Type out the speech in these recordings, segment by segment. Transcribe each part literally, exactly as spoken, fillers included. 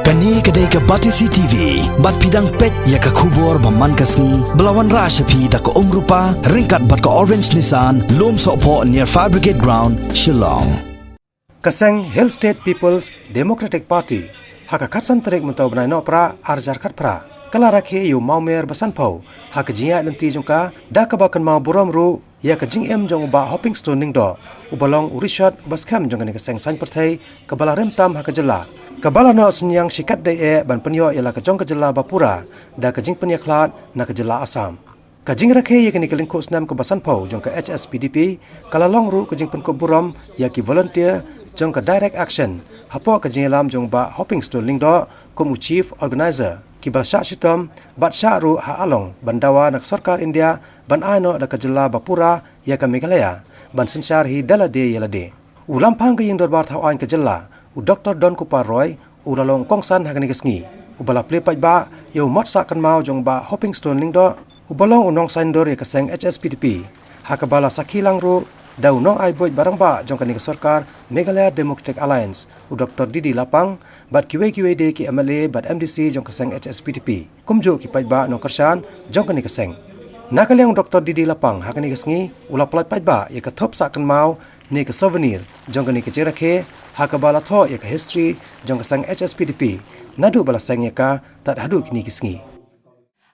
Kane ka dei ka Batesi T V, bad phi dang peit ïa ka khubor ba man ka sngi, ba la wanrah sha phi da ka Umrupa, ryngkat bad ka Orange Nissan, Lumsohphoh near Fire Brigade Ground, Shillong. Ka seng Hill State People's Democratic Party, ha ka khatsan tarik mynta u bnai Nohprah arhajar khatphra, ka la rakhe ïa u mawmer ba sanphew, ha ka jingïaid lynti jong ka, da kaba kynmaw burom ruh ïa ka jingim jong u Bah Hopingstone Lyngdoh, uba long u rishot ba skhem jong kane ka seng saiñ pyrthei, kaba la rim tam ha ka jylla, kaba la noh synñiang shikatdei eh ban pynïoh ïa la ka jong ka jylla ba pura, da ka jingpynïakhlad na ka jylla Assam. Ka jingrakhe ïa kane ka lyngkhuh snem kaba sanphew jong ka H S P D P, ka la long ruh ka jingpynkup burom ïa ki volunteer jong ka Direct Action, hapoh ka jingïalam jong u Bah Hopingstone Lyngdoh kum u Chief Organizer, kiba la shah shitom bad shah ruh ha Along ban dawa na ka sorkar India ban ai noh da ka jylla ba pura ïa ka Meghalaya ban synshar hi da lade ïa lade. U Lamphang ka Ïing Dorbar Thaw Aiñ ka jylla, u Doktor Donkupar Roy, u la long kongsan ha kane ka sngi, uba la plie paidbah ïa u mot sah kynmaw jong u Bah Hopingstone Lyngdoh, uba long u nongsaiñdur ïa ka seng H S P D P, ha kaba la sakhi lang ruh da u nongai buit ba rangbah jong kane ka sorkar Meghalaya Democratic Alliance, u Doktor D D Lapang, bad kiwei kiwei de ki M L A bad M D C jong ka seng H S P D P, kumjuh ki paidbah nongkyrshan jong kane ka seng. Na ka liang u Doktor D D Lapang ha kane ka sngi u la pynlait paidbah ïa ka thup sah kynmaw ne ka souvenir jong kane ka jingrakhe, ha kaba la thoh ïa ka history jong ka seng H S P D P, naduh ba la seng ïa ka tad haduh kine ki sngi.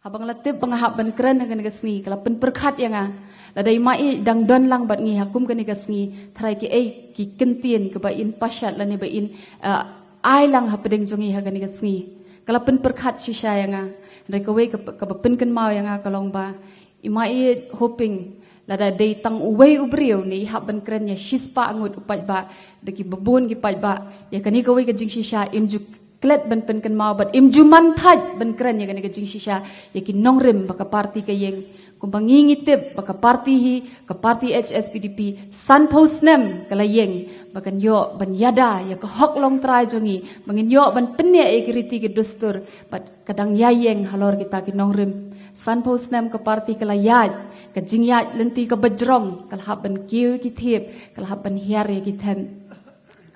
Haba nga la tip ba nga hap ban kren ha kane ka sngi, ka la pynpyrkhat ïa nga. Lada i Maieit i dang don lang bad ngi ha kum kane ka sngi, tharai kiei ki kyntien kiba in pashat lane ba in, eh, ai lang hapdeng jong ngi ha kane ka sngi. Ka la pynpyrkhat shisha ïa nga. Hynrei kawei ka, kaba pynkynmaw ïa nga ka long ba i Maieit Hoping, lada dei tang uwei u briew ne i hap ban kren ïa shispah ngut u paidbah, da kiba bun ki paidbah, ïa kane kawei ka jingshisha im ju klet ban pynkynmaw bad im ju man thait ban kren ïa kane ka jingshisha ïa ki nongrim ba ka party ka ïeng. Kumba ngi ngi tip ba ka party hi, ka party H S P D P, sanphew snem ka la ïeng, ba kan ïoh ban ïada ïa ka hok longtrai jong ngi, ba ngin ïoh ban pynïaid ïa ki riti ki dustur, bad ka dang ïa ïeng halor kita ki nongrim. Sanphew snem ka party ka la ïaid, ka jingïaid lynti kaba jrong, ka la hap ban kiew ïa ki thiep, ka la hap ban hiar ïa ki them.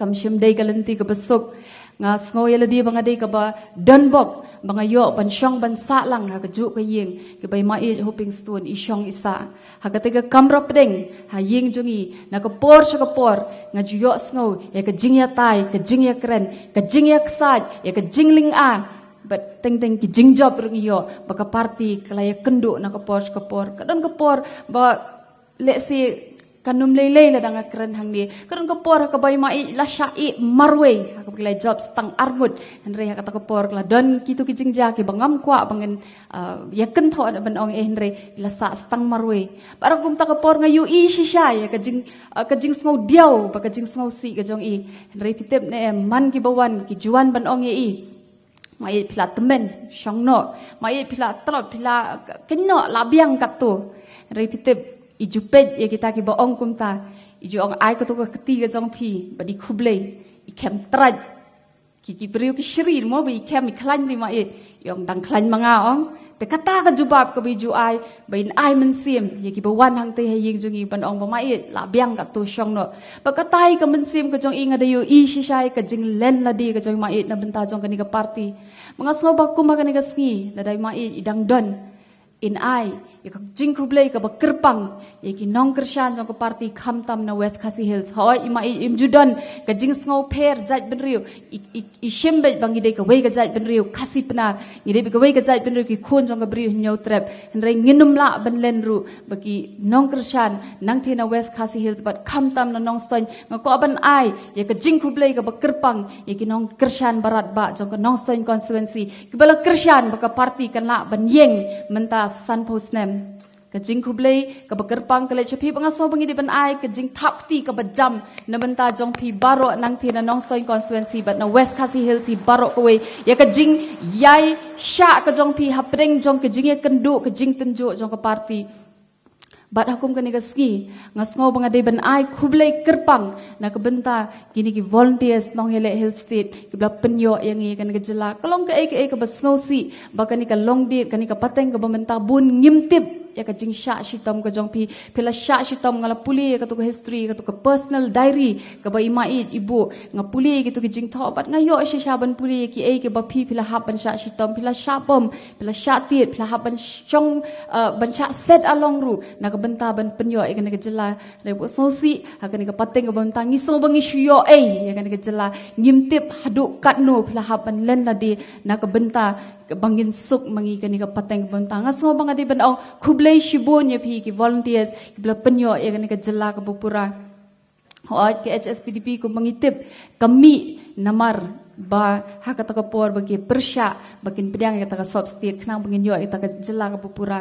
Kam shym dei ka lynti kaba suk. Nga sngew ïa lade ba nga dei kaba donbok ba nga ïoh ban shong ban sah lang ha kajuh ka ïing kaba i Maieit Hopingstone i shong i sah. Ha kata ka kamra pdeng ha ïing jong i, na ka por sha ka por nga ju ïohsngew ïa ka jingïatai, ka jingïakren, ka jingïaksaid, ïa ka jinglynga. Bad teng teng ki jingjop ruh ngi ïoh ba ka party ka la ïakynduh na ka por sha ka por. Ka don ka por ba lehse kan ym lei lei lada nga kren hangne. Ka don ka por ha kaba i Maieit i la shah ïeh marwei ha kaba ki la jop tang arngut. Hynrei ha kata ka por ka la don kito ki jingjia kiba ngam kwah ba ngan, ah, ïakynthoh ban ong, eh, hynrei i la sah tang marwei. Bad ha kumta ka por nga ïohi shisha ïa ka jing, ah, ka jingsngew diaw bad ka jingsngewsih ka jong i. Hynrei phi tip ne em, man kiba wan ki ju wan ban ong ïa i, Maieit phi la tymmen, shong noh. Maieit phi la tlot, phi la kynnoh, la biang katto. Hynrei phi tip, i ju peit ïa kita kiba ong kumta, i ju ong, ai kato ka kti ka jong phi bad i khublei. I khem trai. Ki, ki briew ki shri mo ba i khem, i khlaiñ te Maieit. I ong, dang khlaiñ ma nga, ong. Te kata ka jubab kaba i ju ai, ba in ai mynsiem ïa kiba wan hangtei ha ïing jong i ban ong ba Maieit la biang katto, shong noh. Bad katai ka mynsiem ka jong i nga da ïohi shisha ïa ka jinglen lade ka jong i Maieit na bynta jong kane ka party. Ba nga sngew ba kum ha kane ka sngi, lada i Maieit i dang don, in ai ïa ka jingkhublei kaba kyrpang ïa ki nongkyrshan jong ka party khamtam na West Khasi Hills. Hooid, i Maieit im ju don ka jingsngew pher jaitbynriew. I, i, i shim beit ba ngi dei kawei ka jaitbynriew Khasi Pnar, ngi dei kawei ka jaitbynriew ki khun jong ka Bri u Hynñiewtrep. Hynrei ngin ym lah ban len ruh ba ki nongkyrshan nangtei na West Khasi Hills bad khamtam na Nongstoiñ, nga kwah ban ai ïa ka jingkhublei kaba kyrpang ïa ki nongkyrshan baroh ba jong ka Nongstoiñ constituency kiba la kyrshan ba ka party kan lah ban ïeng mynta sanphew snem. Ka jingkhublei kaba kyrpang ka leit sha phi, ba nga sngew ba ngi dei ban ai ka jingthap kti kaba jam na bynta jong phi baroh nangtei na Nongstoiñ constituency bad na West Khasi Hills hi baroh kawei ïa ka jingïaishah ka jong phi hapdeng jong ka jingïakynduh, ka jingtynjuh jong ka party. Bad ha kum kane ka sngi nga sngew ba nga dei ban ai khublei kyrpang na ka bynta kine ki volunteers nongïaleh Hill State kiba la pynïoh ïa ngi kane ka jylla. Ka long kaei kaei kaba sngewsih ba kane ka long dei kane ka pateng kaba mynta bun ngim tip ïa ka jingshah shitom ka jong phi. Phi la shah shitom, nga la pule ïa katu ka history, ïa katu ka personal diary kaba i Maieit i buh. Nga pule ïa katu ka jingthoh bad nga ïoh shisha ban pule ïa kiei kiba phi, phi la hap ban shah shitom, phi la shah bom, phi la shah tied, phi la hap ban shong, uh, ban shah set along ruh na ka bynta ban pynïoh ïa kane ka jylla. Hynrei ba sngewsih ha kane ka pateng kaba mynta ngi sngew ba ngi shu ïoh ei ïa kane ka jylla. Ngim tip haduh katno phi la hap ban len lade na ka bynta ba ngin suk ma ngi kane ka pateng kaba mynta. Nga sngew ba nga dei ban ong khublei shibun ïa phi ki volunteers kiba la pynïoh ïa kane ka jylla kaba pura. Hooid, ka H S P D P kumba ngi tip ka mih namar ba ha kata ka por ba ki pyrshah ba kin pdiang ïa kata ka sop state khnang ba ngin ïoh ïa kata ka jylla kaba pura.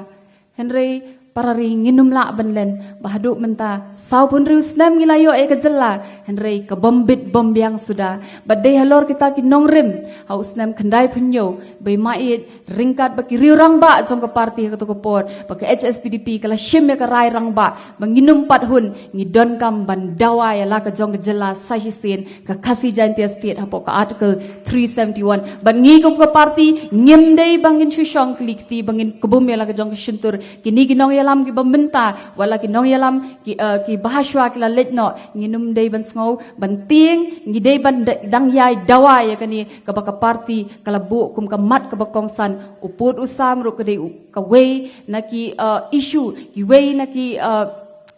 Hynrei para ri, ngin ym lah ban len ba haduh mynta sawphew hynriew snem ngi la ïoh ïa ka jylla, hynrei ka bym bit bym biang suda. Bad dei halor kita ki nongrim ha u snem khyndaiphew hynñiew ba i Maieit ryngkat bad ki riew rangbah jong ka party ha kata ka por, ba ka H S P D P ka la shim ïa ka rai rangbah ba ngin ym pat hun, ngi donkam ban dawa ïa la ka jong ka jylla sa shisien, ka Khasi Jaintia State hapoh ka Article three seventy-one. Bad ngi kum ka party ngim dei ba ngin shu shong kli kti ba ngin kbum ïa la ka jong ka shyntur. Kine ki nongïalam kiba mynta, wat la ki nongïalam ki, uh, kiba hashwa ki la leit noh, ngin ym dei ban sngew ban tieng, ngi dei ban da-, dang ïai dawa ïa kane kaba ka party ka la buh kum ka mat kaba kongsan. U pud u sam ruh ka dei u, kawei na ki, uh, issue, kiwei na ki, uh,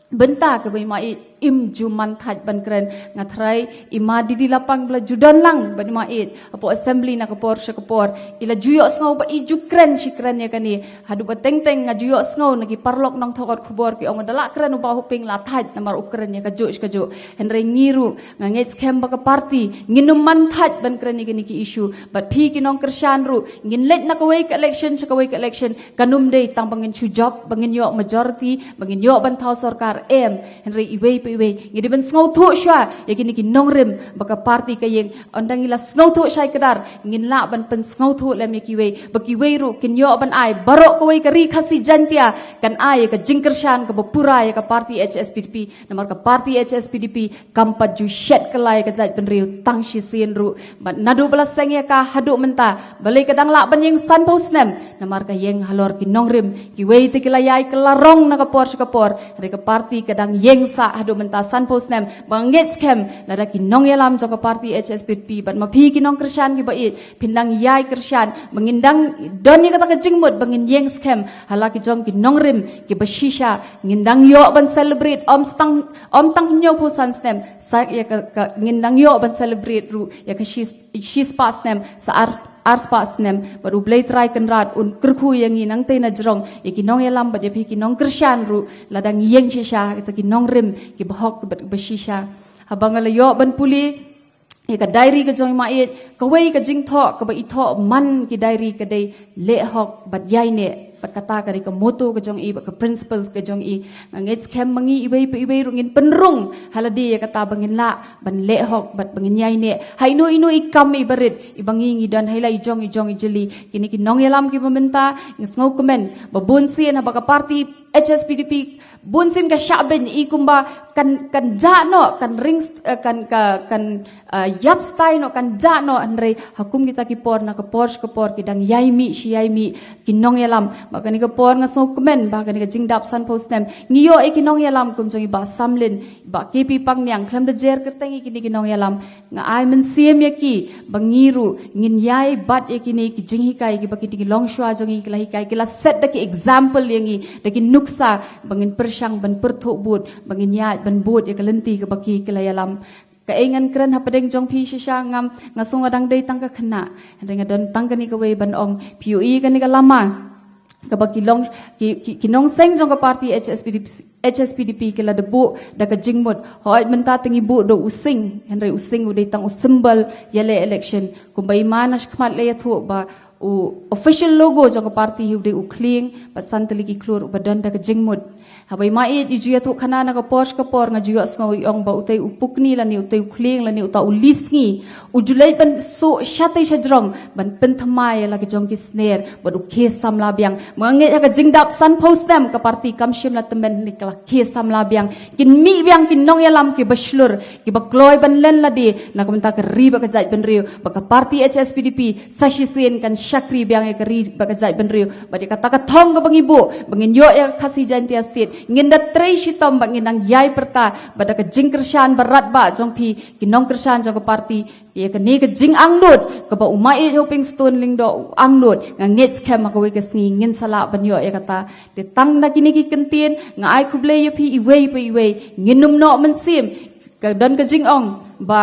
bynta kaba i Maieit im ju man thait ban kren. Nga tharai i Ma Didi Lapang ba la ju don lang bad i Maieit hapoh assembly na ka por sha ka por, i la ju ïohsngew ba i ju kren shi kren ïa kane. Haduh ba teng teng nga ju ïohsngew na ki paralok nongthoh khubor ki ong ba da lah kren u Bah Hoping la thait namar u kren ïa kajuh shi kajuh. Hynrei ngi ruh nga ngeit skhem ba ka party ngin ym man thait ban kren ïa kine ki issue. Bad phi ki nongkyrshan ruh, ngin leit na kawei ka election sha kawei ka election, kan ym dei tang ba ngin shu jop ba ngin ïoh majority, ba ngin ïoh ban thaw sorkar, em. Hynrei iwei pa iwei ngi dei ban sngewthuh shuwa ïa kine ki nongrim ba ka party ka ïeng. Ynda ngi la sngewthuh shai kdar, ngin lah ban pynsngewthuh lem ïa kiwei ba kiwei ruh kin ïoh ban ai, baroh kawei ka Ri Khasi Jaintia kan ai ïa ka jingkyrshan kaba pura ïa ka party H S P D P. Namar ka party H S P D P kam pat ju shet kylla ïa ka jaitbynriew tang shisien ruh. Bad naduh ba la seng ïa ka haduh mynta, balei ka dang lah ban ïeng sanphew snem? Namar ka ïeng halor ki nongrim. Kiwei te ki la ïai kylla rong na ka por sha ka por, hynrei ka party ka dang ïeng sah haduh mynta sanphew snem. Ba nga ngeit skhem lada ki nongïalam jong ka party H S P D P bad ma phi ki nongkyrshan kiba ïeit, phin dang ïai kyrshan ba ngin dang don ïa kata ka jingmut ba ngin ïeng skhem ha la ki jong ki nongrim kiba shisha. Ngin dang ïoh ban celebrate, ym tang, ym tang hynñiewphew san snem, sa ïa ka, ka, ngin dang ïoh ban celebrate ruh ïa ka shi, shispah snem, sa ar, arspah snem. Bad U Blei Trai Kynrad un kyrkhu ïa ngi nangtei na jrong, ïa ki nongïalam bad ïa phi ki nongkyrshan ruh, lada ngi ïeng shisha ha kita ki nongrim kiba hok bad kiba shisha. Haba nga la ïoh ban pule ïa ka diary ka jong i Maieit, kawei ka jingthoh kaba i thoh man ki diary ka dei leh hok bad ïaineh. Bad kata ka dei ka motto ka jong i bad ka principles ka jong i. Nga ngeit skhem ba ngi iwei pa iwei ruh ngin pynrung ha lade ïa kata ba ngin lah ban leh hok bad ba ngin ïaineh ha ino ino i kam iba rit iba ngi ngi don, ha i la i jong i jong i jylliew. Kine ki nongïalam kiba mynta, nga sngewkmen ba bun sien haba ka party H S P D P bun sien ka shah beiñ, i kumba kan, kan jah noh, kan ring, eh, kan, ka, kan, eh, ïap stai noh, kan jah noh, hynrei ha kum kita ki por na ka por sha ka por ki dang ïai mih shi ïai mih ki nongïalam. Ba kane ka por nga sngewkmen ba kane ka jingdap sanphew snem ngi ïoh ïa ki nongïalam kum jong i Bah Samlin, Bah K P Pangniang, khlem da jer kyrteng ïa kine ki nongïalam. Nga ai mynsiem ïa ki ba ngi ruh ngin ïai bat ïa kine ki jinghikai kiba kine ki longshuwa jong ngi ki la hikai, ki la set da ki example ïa ngi, da ki nuksa ba ngin pyrshang ban pyrthuh bud, ba ngin ïaid ban bud ïa ka lynti kaba ki, ki la ïalam. Kaei ngan kren hapdeng jong phi shisha, ngam, nga sngew nga dang dei tang ka khynnah, hynrei nga don tang kane kawei ban ong, phi ïohi kane ka lama kaba ki long, ki, ki, ki nongseng jong ka party H S P D P, H S P D P ki la da buh da ka jingmut. Hooid mynta te ngi buh da u sing, hynrei u sing u dei tang u symbol ïaleh election. Kumba i Ma na shakhmat la ïathuh ba u official logo jong ka party hi u dei u khlieng bad san tylli ki khlur uba don da ka jingmut. Haba i Maieit i ju ïathuh khana na ka por sha ka por, nga ju ïohsngew i ong ba utei u pukni lane utei u khlieng lane uta u lisngi u ju leit ban suh shatei shajrong ban pynthymmai ïa la ki jong ki sner bad u khie samla biang. Ba nga ngeit ha ka jingdap sanphew snem ka party kam shym la tymmen, hynrei ka la khie samla biang. Kin mih biang ki nongïalam kiba shlur, kiba kloi ban len lade na ka bynta ka ri bad ka jaitbynriew. Ba ka party H S P D P sa shisien kan shakri biang ïa ka ri bad ka jaitbynriew bad ïa kata ka thong kaba ngi buh ba ngin ïoh ïa ka Khasi Jaintia State. Ngin da trei shitom bad ngin nang ïai pyrta bad da ka jingkyrshan ba radbah jong phi ki nongkyrshan jong ka party, ïa kane ka jingangnud kaba u Maieit Hoping Stone Lyngdoh u angnud, nga ngeit skhem ha kawei ka sngi ngin sa lah ban ïoh ïa kata. Te tang da kine ki kyntien nga ai khublei ïa phi iwei pa iwei. Ngin ym noh mynsiem. Ka don ka jingong ba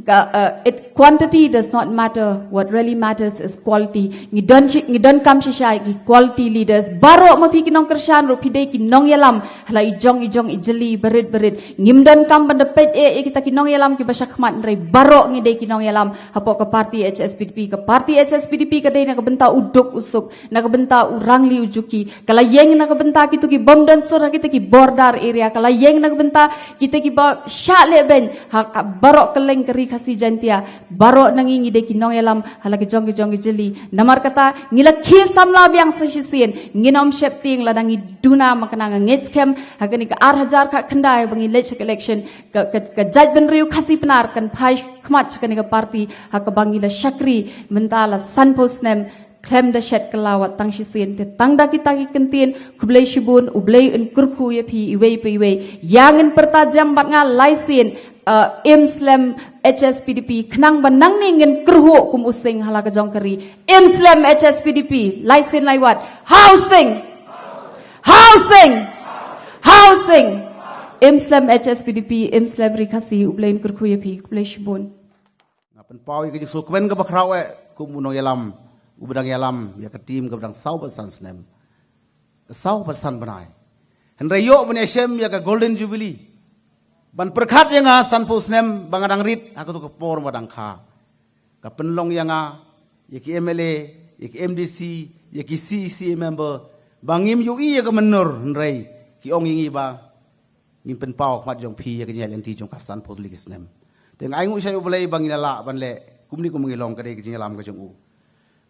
ka, uh, it, quantity does not matter, what really matters is quality. Ngi don shi-, ngi donkam shisha ïa ki quality leaders. Baroh ma phi ki nongkyrshan ruh phi dei ki nongïalam ha la i jong i jong i jylliew barit barit. Ngim donkam ban da peit eh ïa kita ki nongïalam kiba shakhmat, hynrei baroh ngi dei ki nongïalam hapoh ka party H S P D P. Ka party H S P D P ka dei na ka bynta u duk u suk, na ka bynta u rangli u juki. Ka la ïeng na ka bynta kito ki bym don sur ha kita ki border area, ka la ïeng na ka bynta kita kiba shah lehbeiñ ha, ha baroh kylleng ka ri Khasi Jaintia. Baroh na ngi ngi dei ki nongïalam ha la ki jong ki jong ki jylliew. Namar kata ngi la khie samla biang sa shisien, ngin ym sheptieng lada ngi duna, ma kane nga ngeit skhem ha kane ka ar hajar khatkhyndai ba ngi leit sha ka election, ka, ka, ka jaitbynriew Khasi Pnar kan phai khmat sha kane ka party ha kaba ngi la shakri mynta la sanphew snem khlem da shet kylla wat tang shisien. Te tang da kita ki kyntien, khublei shibun, U Blei un kyrkhu ïa phi iwei pa iwei. Ïa ngin pyrta jam bad nga lai sien, uh, im slem H S P D P, khnang ba nangne ngin kyrhuh kum u sing ha la ka jong ka ri. Im slem H S P D P, lai sien lai wat. Ha u sing! Ha u sing! Ha u sing! Im slem H S P D P, im slem ri Khasi, U Blei un kyrkhu ïa phi, khublei shibun. Nga pynpaw ïa ka jingsngewkmen kaba khraw eh kum u nongïalam uba dang ïalam ïa ka team kaba dang saw bad san snem. Saw bad san bnai. Hynrei ïoh ban ïashem ïa ka Golden Jubilee ban pyrkhat ïa nga sanphew snem ba nga dang rit ha kato ka por ba dang kha. Ka pynlong ïa nga, ïa ki M L A, ïa ki M D C, ïa ki C E C member ba ngim ïohi ïa ka mynnor, hynrei ki ong ïa ngi ba ngin pynpaw khmat jong phi ïa ka jingïaid lynti jong ka sanphew tylli ki snem. Te nga ainguh sha U Blei ba ngi la lah ban leh kumne kumba ngi long, ka dei ka jingïalam ka jong u.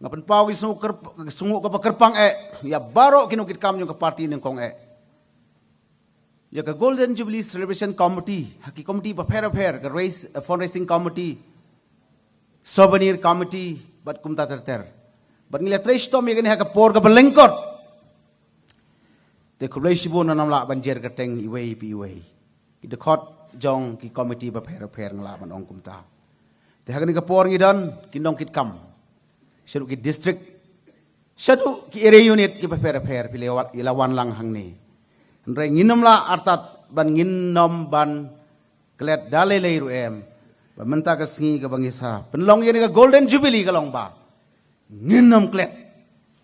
Nga pynpaw ka jingsngew kyrp-, ka jingsngew kaba kyrpang eh ïa baroh ki nongkitkam jong ka party nyngkong eh. Ïa ka Golden Jubilee Celebration Committee, ha ki committee bapher bapher, ka raise, eh, fundraising committee, souvenir committee bad kumta ter ter. Bad ngi la trei shitom ïa kane ha ka por kaba lyngkot. Te khublei shibun, ngam lah ban jer kyrteng iwei pa iwei. Ki dkhot jong ki committee bapher bapher, nga lah ban ong kumta. Te ha kane ka por ngi don ki nongkitkam shaduh ki district, shaduh ki area unit kiba pher pher, phi la wan, i la wan lang hangne. Hynrei ngin ym lah artat ban, ngin ym ban klet da lei lei ruh em ba mynta ka sngi kaba ngi sa pynlong ïa kane ka Golden Jubilee ka long ba ngin ym klet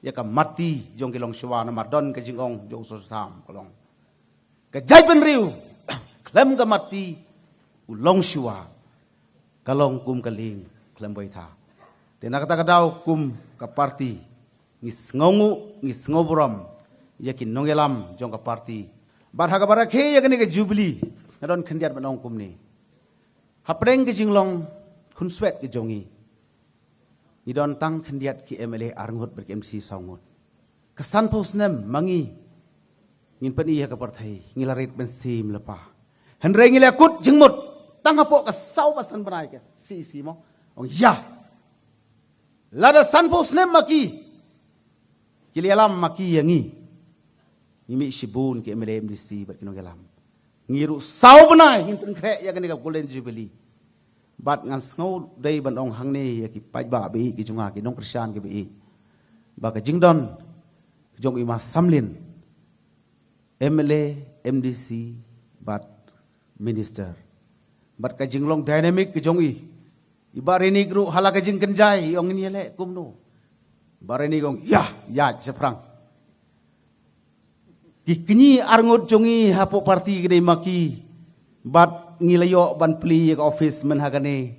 ïa ka matti jong ki longshuwa, namar don ka jingong jong u sohstham ka long, ka jaitbynriew khlem ka matti u longshuwa ka long kum ka lieng khlem baitha. Te na kata ka daw kum ka party ngi sngewnguh, ngi sngewburom ïa ki nongïalam jong ka party. Bad ha kaba rakhe ïa kane ka Jubilee, nga don khyndiat ban ong kumne. Hapdeng ka jinglong khunswet ka jong ngi, ngi don tang khyndiat ki M L A arngut bad ki M D C sawngut. Ka sanphew snem ma ngi ngin pyni ïa ka pyrthei, ngi la rit mynsiem lypa. Hynrei ngi la kut jingmut tang hapoh ka saw bad san bnai ka C E C mo. Ong ïa, lada sanphew snem ma ki ki la ïalam ma ki ïa ngi, ngi mih shibun ki M L A, M D C bad ki nongïalam. Ngi ruh saw bnai ngin pynkhreh ïa kane ka Golden Jubilee. Bad ngan sngew dei ban ong hangne ïa ki paidbah ba ïeit ki jong nga, ki nongkyrshan kiba ïeit, ba ka jingdon ka jong i Ma Samlin, M L A, M D C bad minister, bad ka jinglong dynamic ka jong i, i Bah Reinik ruh ha la ka jingkynjai i ong, ngin ïaleh kumno? Bah Reinik ong, ïa, ïa shaphrang. Ki kñi arngut jong ngi hapoh party ki dei ma ki, bad ngi la ïoh ban plie ïa ka office mynha kane,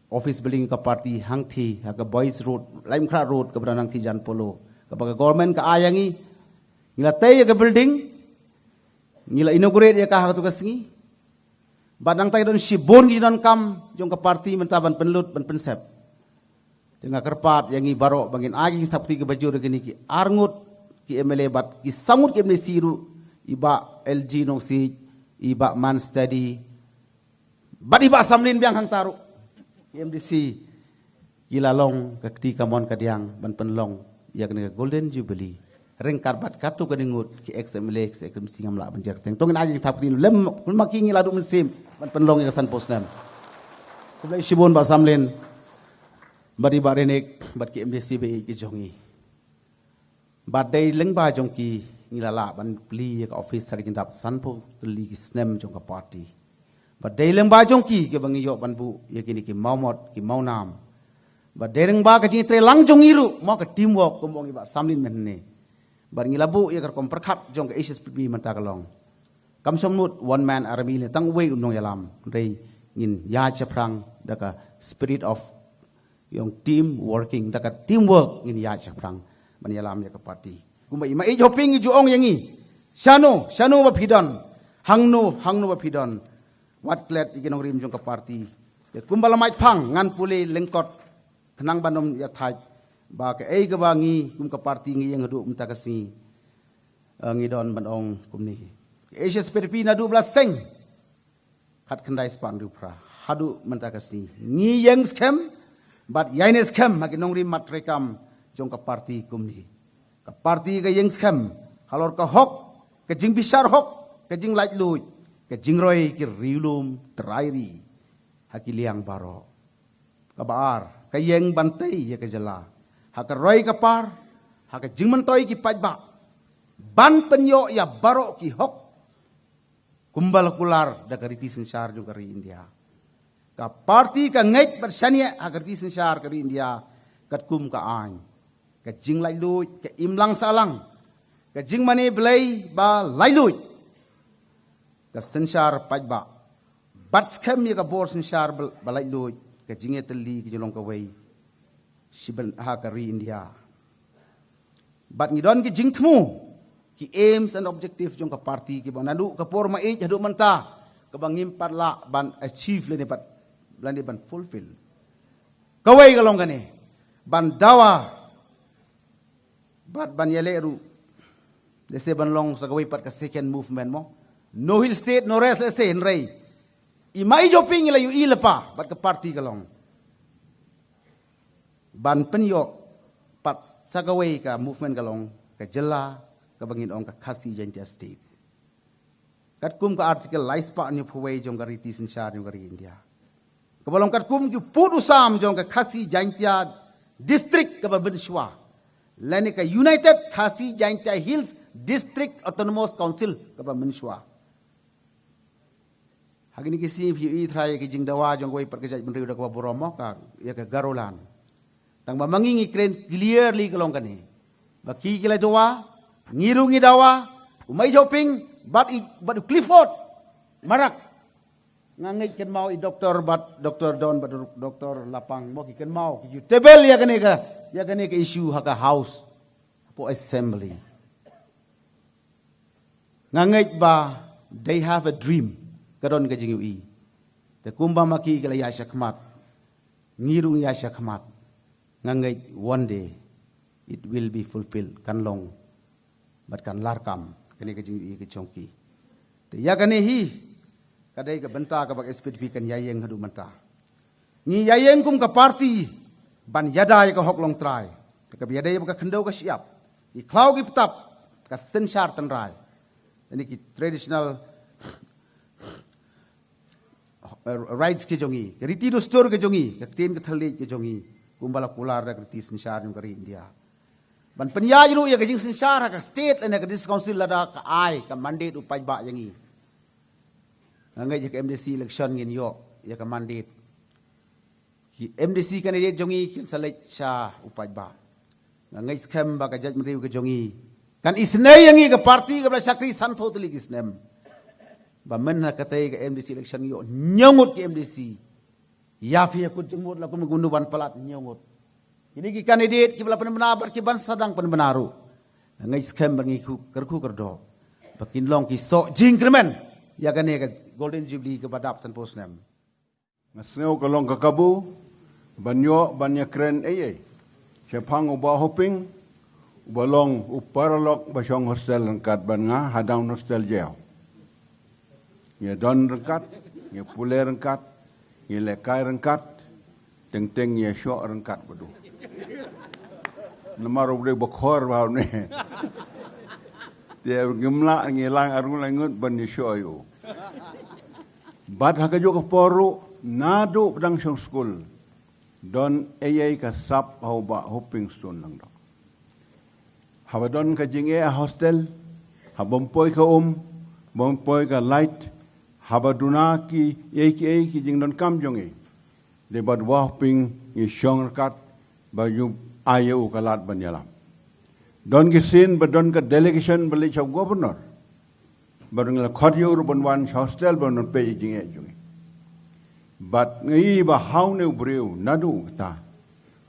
office building ka party hangthie ha ka Boys Road, Laitumkhrah Road, kaba don hangthie Jan Polo, kaba ka government ka ai ïa ngi. Ngi la tei ïa ka building, ngi la inaugurate ïa ka ha kato ka sngi. Bad nangta ki don shibun ki jingdonkam jong ka party mynta ban pynlut ban pynsep. Te nga kyrpad ïa ngi baroh ba ngin ai ki thapti kiba jur ïa kine ki arngut ki M L A bad ki sawngut ki M D C ruh, i Bah L G Nongsiej, i Bah Man Steady, bad i Bah Samlin biang hangta ruh, i M D C. ki la long ka kti kamon kadiang ban pynlong ïa kane ka Golden Jubilee. Ryngkat bad katto katne ngut ki ex M L A, ki ex M C, ngam lah ban jer kyrteng. To ngin ai ka jingthap kti lem, kumba ki ngi la duh mynsiem ban pynlong ïa ka sanphew snem. Khublei shibun Bah Samlin, bad i Bah Renik, bad ki M D C ba ïeit ki jong ngi. Bad dei lyngba jong ki ngi la lah ban plie ïa ka office ha ka jingdap sanphew tylli ki snem jong ka party. Bad dei lyngba jong ki kiba ngi ïoh ban buh ïa kine ki mawmot, ki mawnam. Bad dei lyngba ka jingïatreilang jong ngi ruh, mo, ka teamwork, kumba ong i Bah Samlin mynne. Bad ngi la buh ïa ka rukom pyrkhat jong ka H S P P mynta ka long, kam shym mut one man army lei, tang uwei u nongïalam. Hynrei ngin ïaid shaphrang da ka spirit of ïa ka team working, da ka teamwork ngin ïaid shaphrang ban ïalam ïa ka party. Kumba i Maieit Hoping i ju ong ïa ngi, shano, shano ba phi don, hangno, hangno ba phi don, wat klet ïa ki nongrim jong ka party. Te kumba la mait phang, ngan pule lyngkot khnang ban ym ïa thait ba kaei kaba ngi kum ka party ngi ïeng haduh mynta ka sngi, eh, ngi don ban ong kumne. Ka H S P P naduh ba la seng khatkhyndai spah hynriewphra haduh mynta ka sngi, ngi ïeng skhem bad ïaineh skhem ha ki nongrim mat treikam jong ka party kumne. Ka party ka ïeng skhem halor ka hok, ka jingbishar hok, ka jinglaitluid, ka jingroi ki riewlum trai ri ha ki liang baroh. Kaba ar, ka ïeng ban tei ïa ka jylla ha ka roi ka par, ha ka jingmyntoi ki paidbah, ban pynïoh ïa baroh ki hok kumba la kular da ka riti synshar jong ka ri India. Ka party ka ngeit bad shaniah ha ka riti synshar ka ri India katkum ka aiñ, ka jinglaitluid, ka imlang sahlang, ka jingmane blei ba laitluid, ka synshar paidbah, bad skhem ïa ka bor synshar ba, ba laitluid, ka jingïatylli ka jinglong kawei shibun ha ka ri India. Bad ngi don ki jingthmu, ki aims and objective jong ka party kiba naduh ka por Maieit haduh mynta kaba ngim pat lah ban achieve lane bad, lane ban fulfill. Kawei ka long kane, ban dawa bad ban ïaleh ruh, lehse ban long sa kawei pat ka second movement, mo. No Hill State, no rest, lehse, hynrei i Maieit Hoping i la ïohi lypa bad ka party ka long ban pynïoh pat sa kawei ka movement ka long ka jylla kaba ngin ong ka Khasi Jaintia State. Katkum ka Article lai spah hynñiewphew wei jong ka riti synshar jong ka ri India, kaba long katkum ki pud u sam jong ka Khasi Jaintia District kaba mynshuwa, lane ka United Khasi Jaintia Hills District Autonomous Council kaba mynshuwa. Ha kine ki sngi phi ïohi trai ïa ki jingdawa jong kawei pat ka jaitbynriew da kaba burom, mo, ka ïa ka Garoland. Tang ba ma ngi ngi kren clearly ka long kane, ba ki ki la dawa, ngi ruh ngi dawa, u Maieit Hoping bad i, bad u Clifford Marak. Nga ngeit kynmaw i Doktor bad Doktor Don bad Doktor Lapang, mo, ki kynmaw ki ju table ïa kane ka, ïa kane ka issue ha ka House, hapoh Assembly. Nga ngeit ba they have a dream, ka don ka jingïohi. Te kumba ma ki ki la ïaid shakhmat, ngi ruh ngi ïaid shakhmat. Nga ngeit one day it will be fulfilled, kan long bad kan larkam kane ka jingïohi ka jong ki. Te ïa kane hi ka dei ka bynta kaba ka S P D P kan ïaïeng haduh mynta. Ngi ïaïeng kum ka party ban ïada ïa ka hok longtrai, kaba ïadei bad ka khyndew ka shyiap, ki khlaw ki btap, ka synshar tynrai, lane ki traditional, eh, rights ki jong ngi, ka riti dustur ki jong ngi, ka ktien ka thylliej ki jong ngi, kumba la kular da ka riti synshar jong ka ri India. Ban pynïaid ruh ïa ka jingsynshar ha ka state lane ka district council lada ka ai ka mandate u paidbah ïa ngi. Nga ngeit ha ka M D C election ngin ïoh ïa ka mandate. Ki M D C candidate jong ngi kin sa leit sha u paidbah. Nga ngeit skhem ba ka jaitbynriew ka jong ngi kan isynei ïa ngi, ka party kaba la shakri sanphew tylli ki snem, ba myn ha katei ka M D C election ngi ïoh hynñiew ngut ki M D C. Ïa phi ïa kut jingmut la kum kumno ban palat hynñiew ngut. Kine ki candidate kiba la pynbna bad ki ban sa dang pynbna ruh, nga ngeit skhem ba ngi kyrkhu kyrdoh ba kin long ki soh jingkyrmen ïa kane ka Golden Jubilee kaba dap sanphew snem. Nga sngew ka long ka kabu ban ïoh ban ïakren ei ei shaphang u Bah Hoping, uba long u paralok ba shong hostel ryngkat bad nga ha Down Hostel Jaïaw. Ngi don ryngkat, ngi pule ryngkat, ngi lehkai ryngkat. Teng teng ïa shoh ryngkat bad u. Namar u dei ba khor ba u ne. Te ngim lah ngi lang arngut langut ban ïa shoh ïa u. Bad ha kajuh ka por ruh naduh ba dang shong skul, don ei ei ka sap ha u Bah Hoping Stone Lyngdoh. Haba don ka jingeh ha hostel, haba ym poi ka um, ba ym poi ka light, haba duna ki ei ki ei ki jingdonkam jong ngi, dei bad u Bah Hoping ngi shong ryngkat ba ïoh ai ïa u ka lad ban ïalam. Don ki sien ba don ka delegation ba leit sha u governor. Bad ngi la khot ïa u ruh ban wan sha hostel ban wan peit ïa jingeh jong ngi. Bad ngi i ba ha une u briew naduh kata,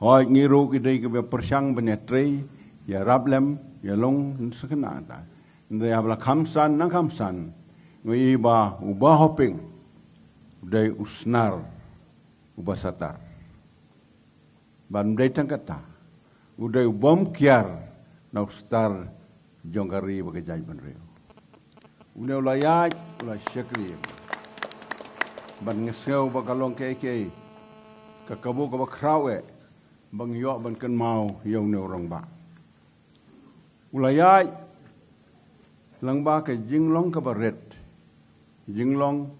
hooid ngi ruh ki dei kiba pyrshang ban ïatrei, ïarap lem, ïalong sa kane kata. Hynrei haba la kham san nang kham san, ngi i ba u Bah Hoping u dei u snar uba satar. Bad ym dei tang kata, u dei u bym kiar na u star jong ka ri bad ka jaitbynriew. Une u la ïaid, u la shakri. Bad nga sngew ba ka long kaei kaei ka kabu kaba khraw eh ba ngi ïoh ban kynmaw ïa une u rangbah. U la ïaid lyngba ka jinglong kaba rit, jinglong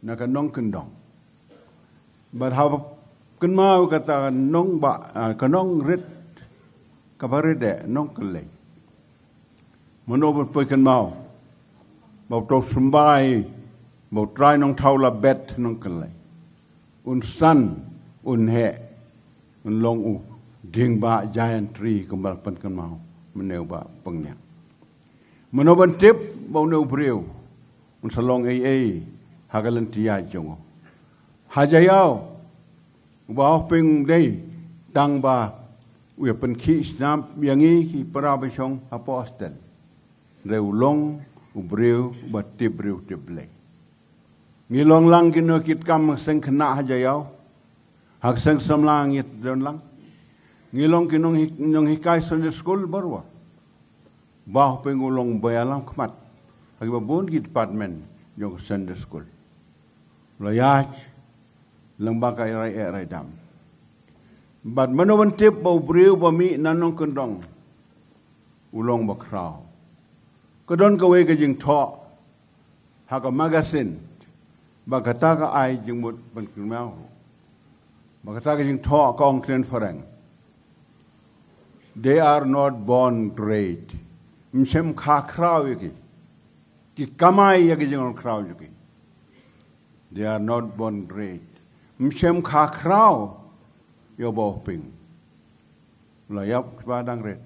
na ka nongkyndong. Bad haba kynmaw kata ka nongbah, ah, ka nongrit kaba rit eh, nongkylleng. Mano ban poi kynmaw ba uto u symbai ba U Trai Nongthaw u la bet, nongkylleng. Un san, un heh, un long u dieng ba giant tree kumba la pynkynmaw mynne u Bah Pynïap. Mano ban tip ba une u briew un sa long ei ei ha ka lynti ïaid jong u. Ha Jaïaw, u Bah Hoping dei tang ba u ïa pynkhih snap ïa ngi ki para ba shong hapoh hostel. Hynrei u long u briew uba tip briew tip Blei. Ngi long lang kino ki kam seng khynnah ha Jaïaw, ha ka seng samla ngi don lang. Ngi long ki nong hi-, nonghikai Sunday school baroh. Bah Hoping u long ba ïalam khmat ha kiba bun ki department jong ka Sunday school. U la ïaid lyngba ka rai eh rai dam. Bad mano ban tip ba u briew ba mih na nongkyndong u long ba khraw. Ka don kawei ka jingthoh ha ka magazine ba kata ka ai jingmut ban kynmaw. Ba kata ka jingthoh ka ong ktien phareng, "They are not born great." Ym shym kha khraw ïa ki. Ki kamai ïa ki jingkhraw jong ki. "They are not born great." Ym shym kha khraw ïa u Bah Hoping. U la ïap kba dang rit.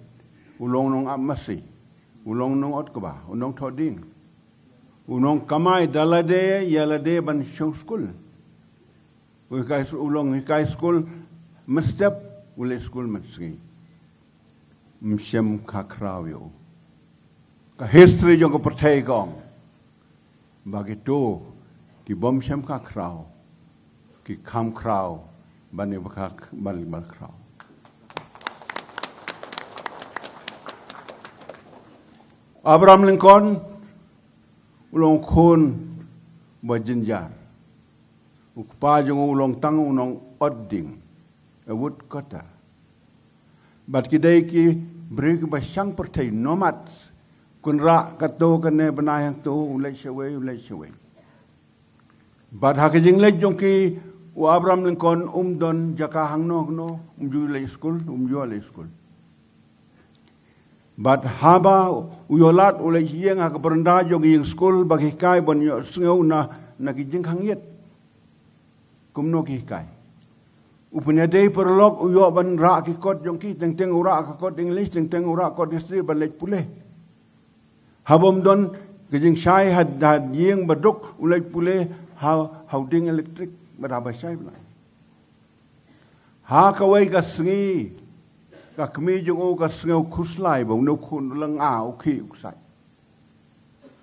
U long nong ap masi. U long nong ot kba, u nongthoh dieng. U nongkamai da lade ïa lade ban shong skul. U hikai s-, u long hikai skul mynstep, u leit skul mynsngi. Ym shym kha khraw ïa u. Ka history jong ka pyrthei ka ong ba kito ki bym shym kha khraw ki kham khraw ban ïa ba kha, ban ïa ba khraw. Abraham Lincoln u long khun ba jynjar. U kpa jong u long tang u nong ot dieng, a woodcutter. Bad ki dei ki briew kiba shang pyrthei, nomads. Kynrah kato kane, bnai hangto, u leit shawei, u leit shawei. Bad ha ka jingleit jong ki, u Abraham Lincoln um don jaka hangno hangno, um ju leit skul, um ju leit skul. Bad haba u ïoh lad u leit ïeng ha ka baranda jong ka ïing skul ba ki hikai ban ïohsngew na, na ki jingkhang ïit. Kumno ki hikai. U pynïadei paralok u ïoh ban rah ki kot jong ki, teng teng u rah ka kot English, teng teng u rah kot history ban leit pule. Haba ym don ka jingshai ha, ha ïing ba duk u leit pule ha, ha u dieng electric bad haba shai bnai. Ha kawei ka sngi ka kmie jong u ka sngew khuslai ba une u khun u la nga u khih u ksai.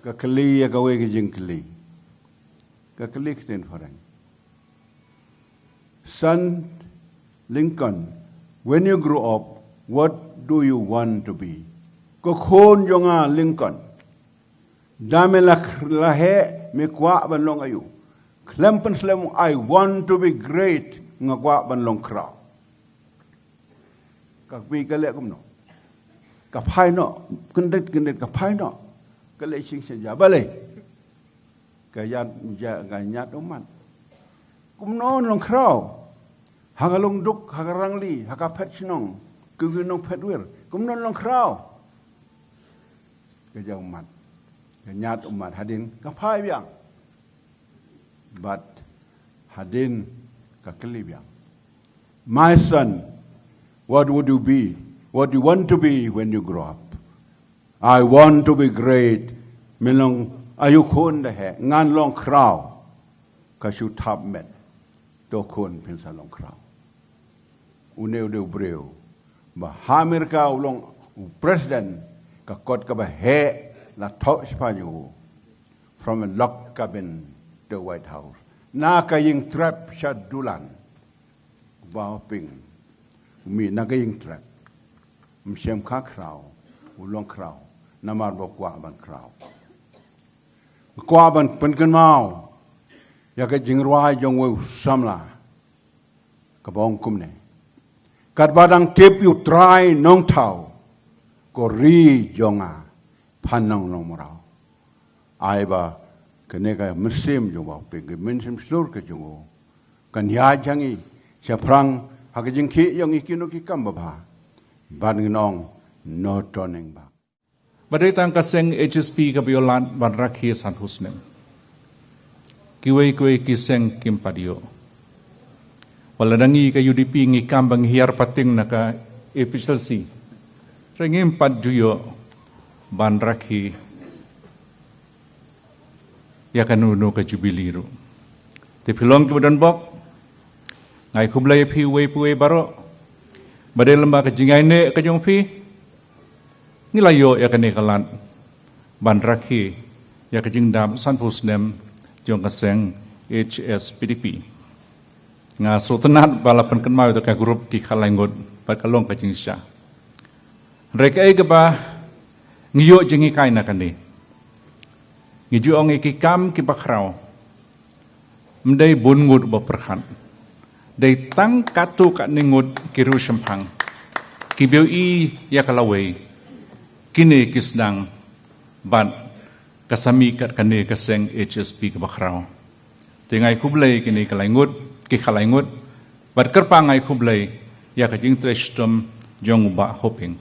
Ka kylli ïa kawei ka jingkylli. Ka kylli ktien phareng, "Son Lincoln, when you grow up, what do you want to be?" Ko khun jong nga Lincoln, da me la, la heh me kwah ban long aïu? Khlem pynslem, "I want to be great." Nga kwah ban long khraw. Ka kpi ka leh kumno? Ka phai noh, kyndit kyndit ka phai noh. Ka leh shisha balei? Ka ïaid, ka ïaid ummat. Kumno long khraw? Ha ka long duk, ha ka rangli, ha ka phet shnong, ki nongphet wir. Kumno long khraw? Ka ïaid ummat. Ka ïaid ummat hadien ka phai biang. Bad hadien ka kylli biang. My son, what would you be? What do you want to be when you grow up? I want to be great. Mynta long ayu khun da heh, ngan long khraw. Ka shu thap met. To khun, phin sa long khraw. Une u dei u briew ba ha Amerika u long u president, ka kot kaba heh la thoh shaphang u. From a log cabin to White House. Na ka ïing trep sha dulan. Ba ping. Umi na ka ïing trep. Ym shym khraw, u long khraw. Namar ba kwah ban khraw. Kwah ban pynkynmaw ïa ka jingrwai jong uwei u samla. Kaba ong kumne. Katba dang tip ïa U Trai Nongthaw, ko ri jong nga, phan nong long mraw. Ai ba kane ka mynsiem jong u Bah Hoping, ka mynsiem shlur ka jong u, kan ïaid jong ngi shaphrang ha ka jingkhih jong ngi kino ki kam babha. Bad ngin ong no turning back. Ba dei tang ka seng H S P kaba ïoh lad ban rakhe sanphew snem. Kiwei kiwei ki seng kim pat ïoh. Wat la dang ngi ka U D P ngi kam ba ngi hiar pateng na ka A P H L C. Hynrei ngim pat ju ïoh ban rakhe ïa kano kano ka jubili ruh. Te phi long kiba don bok, nga ai khublei ïa phi uwei pa uwei baroh. Ba dei lyngba ka jingïaineh ka jong phi, ngi la ïoh ïa kane ka lad ban rakhe ïa ka jingdap sanphew snem jong ka seng H S P D P. Nga sngewtynnat ba la pynkynmaw ïa ka group ki khatlai ngut bad ka long ka jingshisha. Hynrei kaei kaba ngi ïoh jinghikai na kane? Ngi ju ong ïa ki kam kiba khraw. Ym dei bun ngut ba pyrkhat. Dei tang katto katne ngut ki riewshemphang kiba ïohi ïa ka lawei. Kine ki sdang bad ka sa mih kat kane ka seng H S P kaba khraw. Te nga ai khublei kine ki lai ngut, ki khatlai ngut. Bad kyrpang nga ai khublei ïa ka jingtrei shitom jong u Bah Hoping.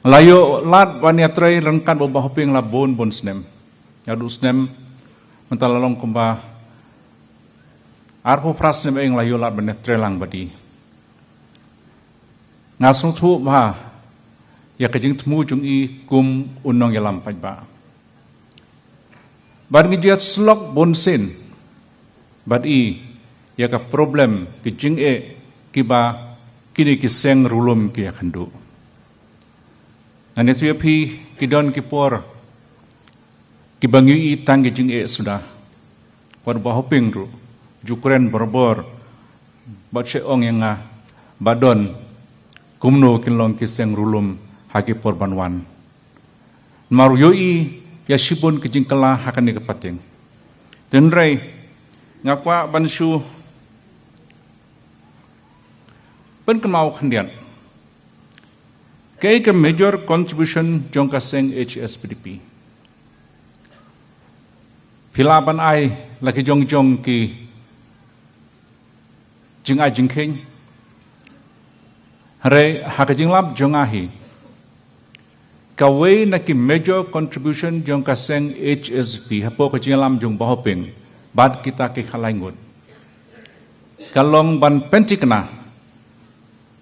Nga la ïoh lad ban ïatrei ryngkat bad u Bah Hoping la bun bun snem. Ïa u snem mynta la long kumba arphew phra snem eh nga la ïoh lad ban ïatrei lang bad i. Nga sngewthuh bha ïa ka jingthmu jong i kum u nongïalam paidbah. Bad ngi ju ïasyllok bun sien bad i ïa ka problem ki jingeh kiba kine ki seng riewlum ki ïakynduh. Ngan ïathuh ïa phi, ki don ki por kiba ngi ïohi tang ki jingeh suda. Wat u Bah Hoping ruh ju kren barabor bad shu ong ïa nga ba don kumno kin long ki seng riewlum ha ki por ban wan. Namar u ïohi ïa shibun ki jingkylla ha kane ka pateng. Hynrei nga kwah ban shu pynkynmaw khyndiat kaei ka major contribution jong ka seng H S P D P. Phi lah ban ai la ki jong jong ki jingai jingkheiñ. Hynrei ha ka jinglap jong nga hi, kawei na ki major contribution jong ka seng H S P hapoh ka jingïalam jong u Bah Hoping bad kita ki khatlai ngut, ka long ban pynthikna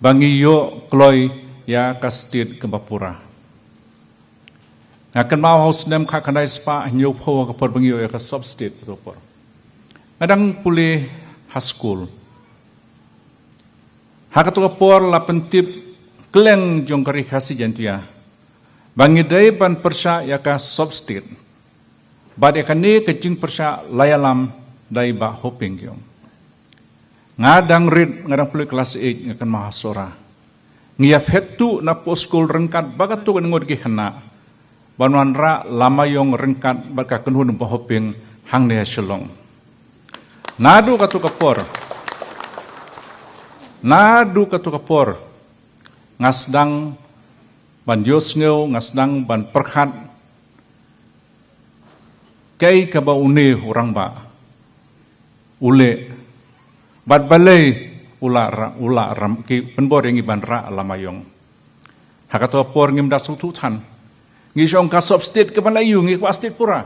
ba ngi ïoh kloi ïa ka state kaba pura. Nga kynmaw ha u snem khatkhyndai spah hynñiewphew, ha ka por ba ngi ïoh ïa ka sub state, ka por nga dang pule ha skul. Ha kato ka por la pyntip kylleng jong ka Ri Khasi Jaiñtia ba ngi dei ban pyrshah ïa ka sub state. Bad ïa kane ka jingpyrshah la ïalam da i Bah Hoping Kyaw. Nga dang rit, nga dang pule klas eight, nga kynmaw ha Sohra. Ngi ïa phet tuh napoh skul ryngkat bad kato ka ngut ki khynnah ban wanrah lama ïong ryngkat bad ka kynhun u Bah Hoping hangne ha Shillong. Naduh kato ka por Naduh kato ka por nga sdang ban ïohsngew, nga sdang ban pyrkhat kaei kaba une u rangbah u leh, bad balei u la ra-, u la ram, ki pynbor ïa ngi ban rah lama ïong. Ha kato ka por ngim da sngewthuh than. Ngi shu ong ka sub state ka ban la ïoh, ngi kwah state pura.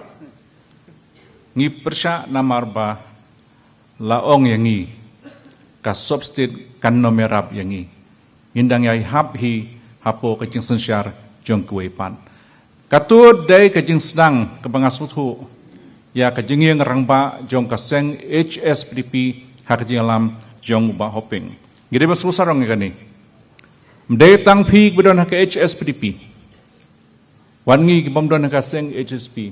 Ngi pyrshah namar ba la ong ïa ngi ka sub state kan nym ïarap ïa ngi. Ngin dang ïai hap hi hapoh ka jingsynshar jong kiwei pat. Kato dei ka jingsdang kaba nga sngewthuh ïa ka jingïeng rangbah jong ka seng H S P D P ha ka jingïalam jong u Bah Hoping. Ngi dei ban sngewsarong ïa kane. Ym dei tang phi kiba don ha ka H S P D P. Wat ngi ki bym don ha ka seng H S P.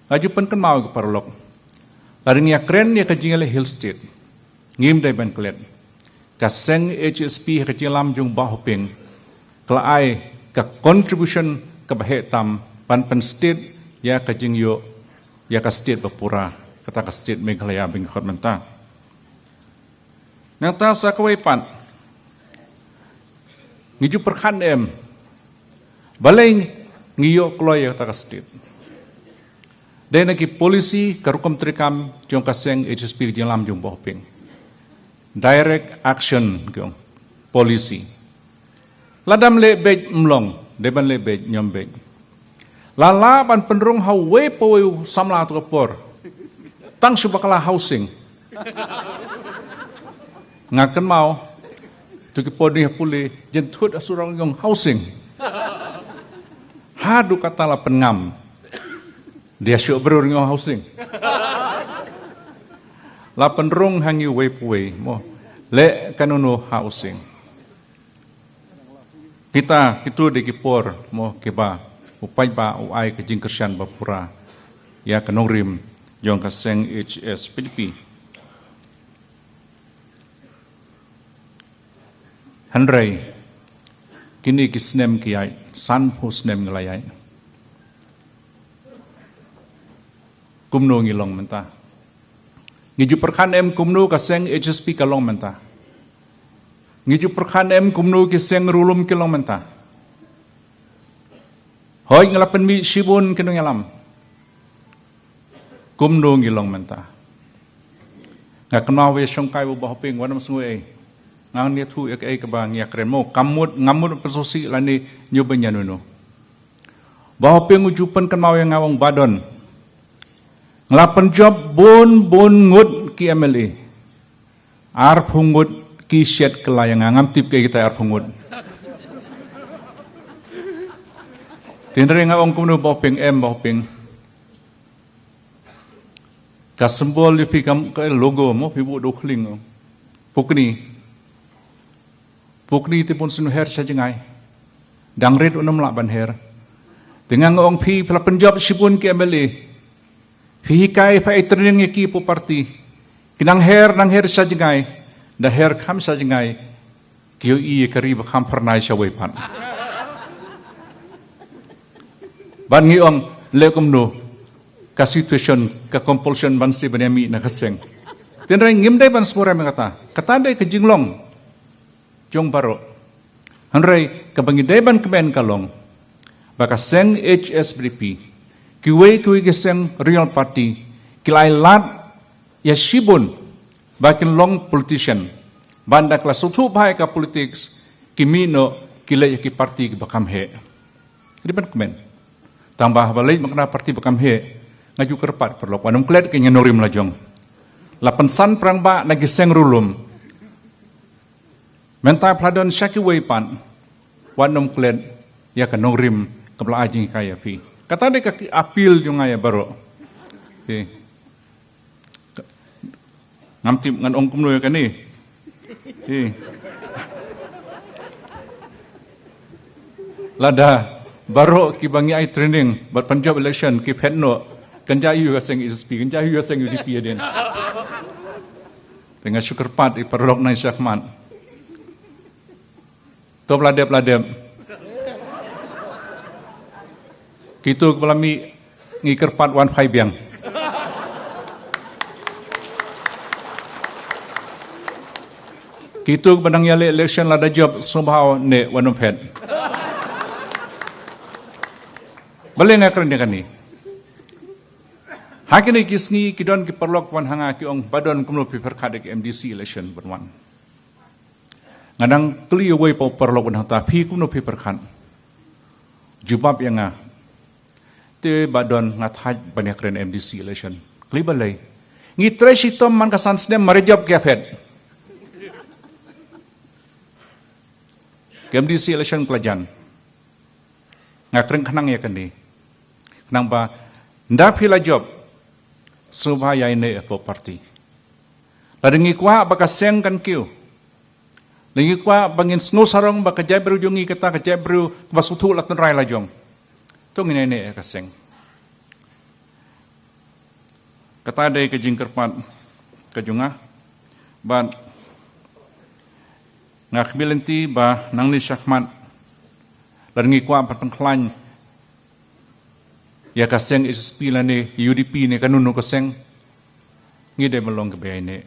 Nga ju pynkynmaw ïa ki paralok. Lada ngi ïakren ïa ka jingïaleh Hill State, ngim dei ban klet. Ka seng H S P ha ka jingïalam jong u Bah Hoping ka la ai ka contribution kaba heh tam ban pyn-state ïa ka jingïoh ïa ka state ba pura, kata ka state Meghalaya ba ngi khot mynta. Nangta sa kawei pat, ngi ju pyrkhat ne em balei ngi ïoh kloi ïa kata ka state? Dei na ki policy, ka rukom treikam jong ka seng H S P ka jingïalam jong u Bah Hoping. Direct action ki ong, policy. Lada ym leh beit ym long, dei ban leh beit, ym beit. La lah ban pynrung ha uwei pa uwei u samla ha kato ka por. Tang shu bakla housing. Nga kynmaw, to ki por ngi ha pule, jynthut ha surok ngi ong housing. Haduh katta la pynngam. Dei shuh briew ngi ong housing. La pynrung ha ngi uwei pa uwei, mo. Leh kano kano housing. Kita, kito dei ki por, mo, kiba u paidbah u ai ka jingkyrshan ba pura ïa ka nongrim jong ka seng H S P D P. Hynrei kine ki snem ki ïaid, sanphew snem ngi la ïaid. Kumno ngi long mynta? Ngi ju pyrkhat em kumno ka seng H S P ka long mynta? Ngi ju pyrkhat em kumno ki seng riewlum ki long mynta? Hooid, ngi la pynmih shibun ki nongïalam. Kumno ngi long mynta? Nga kynmaw ïa shongkai u Bah Hoping, wat nym sngew ei. Nga ong ïathuh ïa kaei kaba ngi ïakren, mo, kam mut, ngam mut pynsngewsih lane ñiew beiñ ïano. Bah Hoping u ju pynkynmaw ïa nga, u ong, Bah Don, nga la pynjop bun bun ngut ki M L A. Arphew ngut ki shet kylla ïa nga, ngam tip kaei kita arphew ngut. Hynrei nga ong kumno, Bah Hoping, em Bah Hoping, ka symbol ïa phi kam, ka logo, mo, phi buh da u khlieng, pukni. Pukni te bun sien u her sha jngai. Dang rit un ym lah ban her. Te nga ong phi, phi la pynjop shibun ki M L A. Phi hikai, phi ai training ïa ki hapoh party. Ki nang her, nang her sha jngai. Da her kham sha jngai, ki ïohi ïa ka ri ba kham phyrnai sha wei pat. Bad ngi ong leh kumno, ka situation, ka compulsion ban sdang ban ïa mih na ka seng. Hynrei ngim dei ban sngewrem ïa kata. Kata dei ka jinglong jong baroh. Hynrei kaba ngi dei ban kmen ka long ba ka seng H S P D P, kiwei kiwei ki seng rural party, ki la ai lad ïa shibun ba kin long politician. Bad ynda ki la sngewthuh bha ïa ka politics, ki mih noh ki leit ïa ki party kiba kham heh. Ki dei ban kmen. Tang ba haba leit ma kane ka party ba kham heh, nga ju kyrpad paralok, wat nym klet, ka nongrim la jong. La pynsan pyrshang ba na ki seng riewlum. Mynta phi la don sha kiwei pat, wat nym klet ïa ka nongrim kaba la ai jinghikai ïa phi. Kata dei ka appeal jong nga ïa baroh. Phi. Ngam tip ngan ong kumno ïa kane. Phi. Lada baroh kiba ngi ai training bad pynjop election ki phet noh, kan jia ïa ka seng H S P, kan jia ïa ka seng U D P hadien. Te nga shu kyrpad ïa paralok na shakhmat. To phi la dep, phi la dep. Kito kiba la mih ngi kyrpad wan phai biang. Kitu ba dang ïaleh election lada jop sngewbha ne wan ym phet. Balei nga kren ïa kane? Ha kine ki sngi ki don ki paralok wan ha nga ki ong, "Bah Don, kumno phi pyrkhat ïa ka M D C election ban wan?" Nga dang kylli uwei u paralok uba nangta, "Phi kumno phi pyrkhat?" Jubab ïa nga, "Te Bah Don, nga thait ban ïakren M D C election." Kylli, "Balei?" "Ngi trei shitom man ka san snem, mar ïa jop ki ïa phet." Ka M D C election ka la jan. Nga kren khnang ïa kane. Khnang ba ynda phi la jop, sngewbha ïaineh hapoh party. Lada ngi kwah ba ka seng kan kiew, lada ngi kwah ba ngin sngew sarong ba ka jaitbynriew jong ngi kata ka jaitbynriew kaba sngewthuh la tynrai la jong, to ngin ïaineh ïa ka seng. Kata dei ka jingkyrpad ka jong nga. Bad nga khmih lynti ba nangne shakhmat, lada ngi kwah ban pynkhlaiñ ïa ka seng H S P lane U D P ne kano kano ka seng, ngi dei ban long kiba ïaineh.